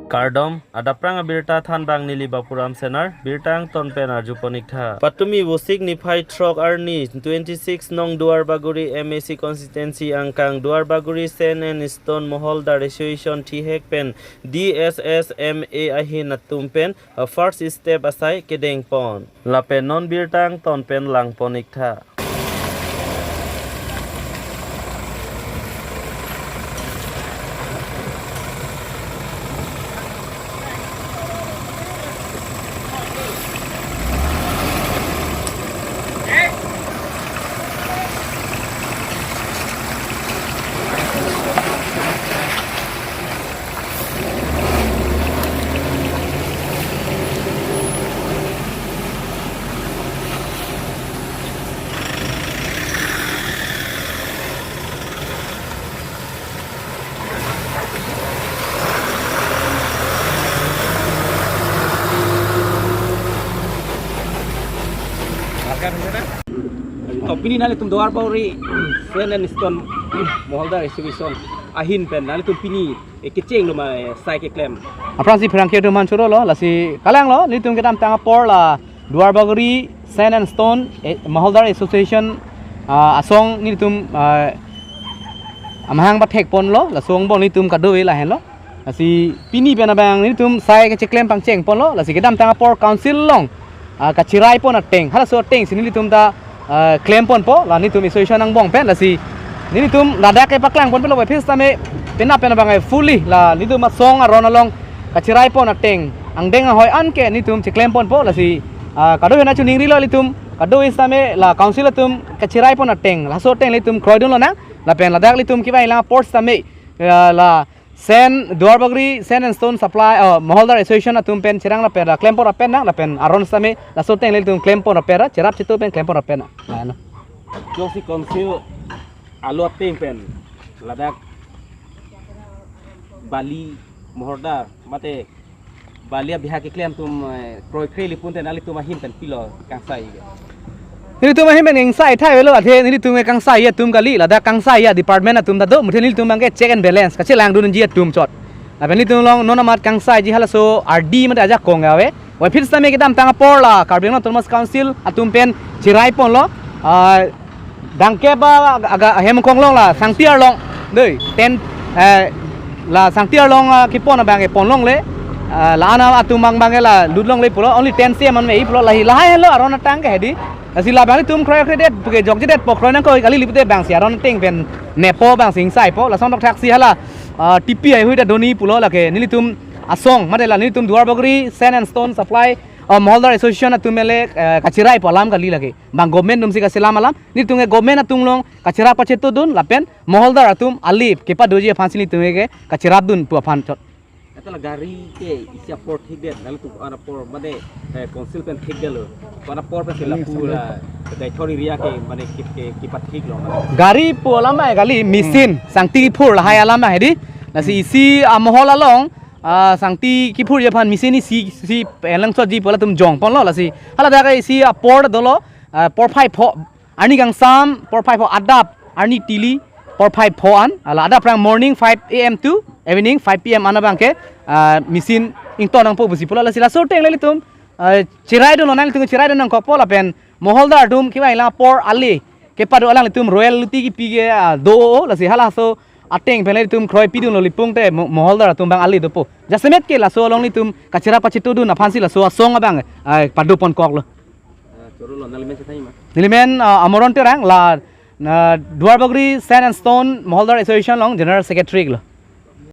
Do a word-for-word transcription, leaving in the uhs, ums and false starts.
Kardom, adap aphrang abirta thanbang neli Bapuram Senar, birta angton pen arjupon ik tha. Patumi Vosik niphai throk arni twenty-six nong Duarbagori M A C constituency angkang Duarbagori Sand and Stone Moholdar Association thihek pen D S S M A ahin atum pen, uh, first step asai kedengpon. Lapen non birta angton pen langpon ik tha. To pini nanglitum Duarbagori Sand and Stone Moholdar Association ahin pen nanglitum pini, eh, kecheng lo ma, eh, sai keklem. Aphrangsi pherangke atum aphan choro lo, lasi kalang lo, nelitum kedamtang apor la Duarbagori Sand and Stone, eh, Moholdar Association, ah, asong nelitum, ah, amahang pathekpon lo, laso angbong nelitum kadokave lahenlo. Lasi pini pen abang nelitum sai kecheklem pangchengpon lo, lasi kedamtang apor council along, ah, kacheraipon ateng, halaso atengsi nelitum ta, ah, klemponpo, la nelitum association angbong pen, lasi nelitum ladak kepaklangpon pulo, office tame penap pen abang fully la nelitum asong aron along kacheraipon ateng angdeng ahoi an ke nelitum cheklemponpo, lasi, ah, kadokave nangchiningri lo nelitum, kadokave sitame la council atum kacheraipon ateng, laso ateng nelitum kroidun lonang, lapen ladak nelitum kevangji alang apor sitame, ah, la Sand, Duarbagori Sand and Stone Supply, uh, Moholdar Association atum pen cherang rapera, klempon rapera nang, lapen aron sitame laso ateng nelitum klempon rapera, cherap chitu pen klempon rapera nang. Ano. Jongsi council alo ateng pen ladak bali moholdar mate bali abiha keklem atum, eh, kroikre li pulote nanglitum ahin pen pilo kangsai? Nelitum ahin pen kangsai thai avelo, athe nelitum kangsai atum kali, ladak kangsai a-department atum ta do, muthe nelitum abang ke check and balance, kachelangdunji atum chot. Lapen nelitum along non amat kangsaiji halaso ardi mate ajakong ave. Office tame kedamtang apor la Karbi Anglong Autonomous Council atum pen cheraiponlo. Ah, dangkep a aga, aga hem kong along la Sangti arlong. Dei, ten, eh, la Sangti arlong, ah, kepon abang kepon longle. Ah, la ana atum abang abang la lut longle pulo, only ten C M an me pulo, lahi lahai lo aron ateng ke hedi. Lasi labang nelitum kroikredet, puke jokjedetpo, kroi nangkok kali li pute abangsi aron ateng pen nepo abangsi ingsaipo, lason thakthaksi hala, ah, T P I hui ta doni pulo, lake nelitum asong, mate la nelitum Duarbagori Sand and Stone Supply, ah, Moholdar Association atum le, eh, kachiraipo alam kali lake. Bang government atumsi kachelam alam, nelitum ke government atum along kacherap kachetudun, lapen moholdar atum ale kepadoji aphansi nelitum ke kacherapdun pu aphan chot. Eta la gari ke isi apor thikdet, nanglitum ko-an apor mane, eh, council pen thikdetlo, ko-an apor pensi lapu la Gaithor area ke mane ki, ki, kipathiklo mane. Gari pu alam ma kali, machine, Sangti kiphur lahai alam ma hedi. Lasi isi amohol along, ah, Sangti kiphurji aphan machine isi, isi enlang chotji pu latum jongponlo, lasi haladak isi apor dolo, ah, porphai pho, arni kangsam porphai pho adap, arni tili porphai pho an, hala adap aphrang morning five A M to evening five P M an abang ke, ah, machine ington nangpo pusi pulo, lasi laso ateng le nelitum, ah, cheraidun lo, nanglitum cheraidun nangkokpo lapen moholdar atum kevangji alang apor ale kepado alanglitum royalty kipi ke, ah, do, lasi halaso ateng pen nelitum kroipidunlo, li pulote mo-, moholdar atum abang ale dopo. Jasemet ke laso along nelitum kacherap kachetudun aphansi laso asong abang, ah, padoponkoklo. Ah, choro lo, nangli men chethan ma? Neli men, ah, Amoron Terang, la, na, Duarbagori Sand and Stone Moholdar Association along General Secretary lo.